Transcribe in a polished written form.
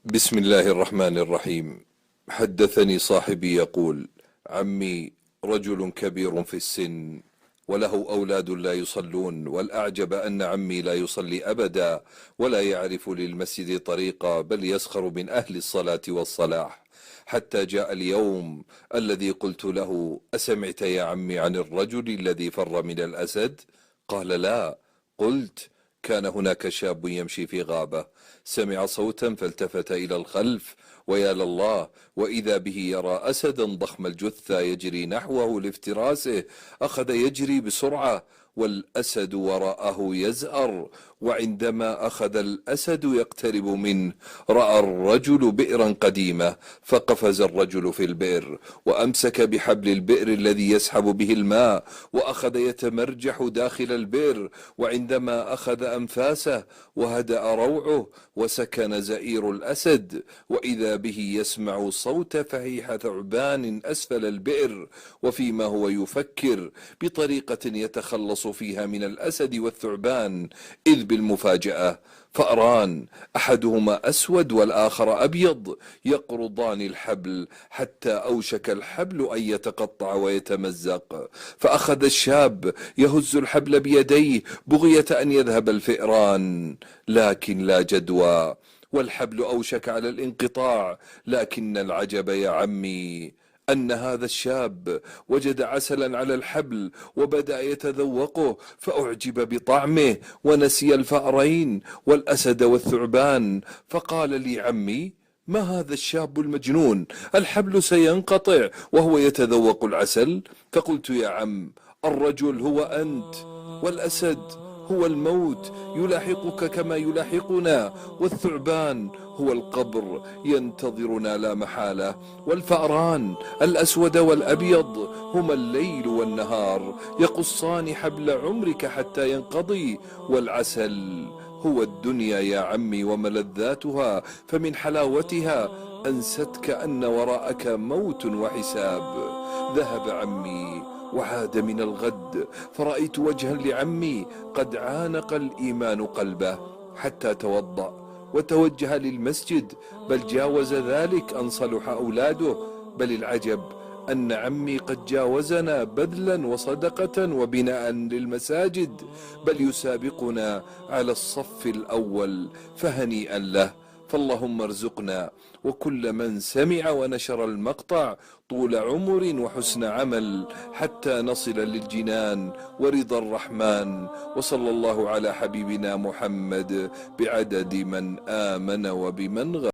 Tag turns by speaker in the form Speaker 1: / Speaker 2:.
Speaker 1: بسم الله الرحمن الرحيم. حدثني صاحبي يقول: عمي رجل كبير في السن وله أولاد لا يصلون، والأعجب أن عمي لا يصلي أبدا ولا يعرف للمسجد طريقا، بل يسخر من أهل الصلاة والصلاح، حتى جاء اليوم الذي قلت له: أسمعت يا عمي عن الرجل الذي فر من الأسد؟ قال: لا. قلت: كان هناك شاب يمشي في غابة، سمع صوتا فالتفت إلى الخلف، ويا لله، وإذا به يرى أسدا ضخم الجثة يجري نحوه لافتراسه. أخذ يجري بسرعة والأسد وراءه يزأر، وعندما أخذ الأسد يقترب منه رأى الرجل بئرا قديمة، فقفز الرجل في البئر وأمسك بحبل البئر الذي يسحب به الماء، وأخذ يتمرجح داخل البئر. وعندما أخذ أنفاسه وهدأ روعه وسكن زئير الأسد، وإذا به يسمع صوت فحيح ثعبان أسفل البئر. وفيما هو يفكر بطريقة يتخلص فيها من الأسد والثعبان، إذ بالمفاجأة فأران، أحدهما أسود والآخر أبيض، يقرضان الحبل حتى أوشك الحبل أن يتقطع ويتمزق. فأخذ الشاب يهز الحبل بيديه بغية أن يذهب الفئران، لكن لا جدوى، والحبل أوشك على الانقطاع. لكن العجب يا عمي أن هذا الشاب وجد عسلا على الحبل وبدأ يتذوقه، فأعجب بطعمه ونسي الفأرين والأسد والثعبان. فقال لي عمي: ما هذا الشاب المجنون؟ الحبل سينقطع وهو يتذوق العسل. فقلت: يا عم، الرجل هو أنت، والأسد هو الموت يلاحقك كما يلاحقنا، والثعبان هو القبر ينتظرنا لا محالة، والفأران الأسود والأبيض هما الليل والنهار يقصان حبل عمرك حتى ينقضي، والعسل هو الدنيا يا عمي وملذاتها، فمن حلاوتها أنستك أن وراءك موت وحساب. ذهب عمي وعاد من الغد، فرأيت وجها لعمي قد عانق الإيمان قلبه حتى توضأ وتوجه للمسجد، بل جاوز ذلك أن صلح أولاده. بل العجب أن عمي قد جاوزنا بذلا وصدقة وبناء للمساجد، بل يسابقنا على الصف الأول، فهنيئا له. فاللهم ارزقنا وكل من سمع ونشر المقطع طول عمر وحسن عمل حتى نصل للجنان ورضا الرحمن، وصلى الله على حبيبنا محمد بعدد من آمن وبمن غفر.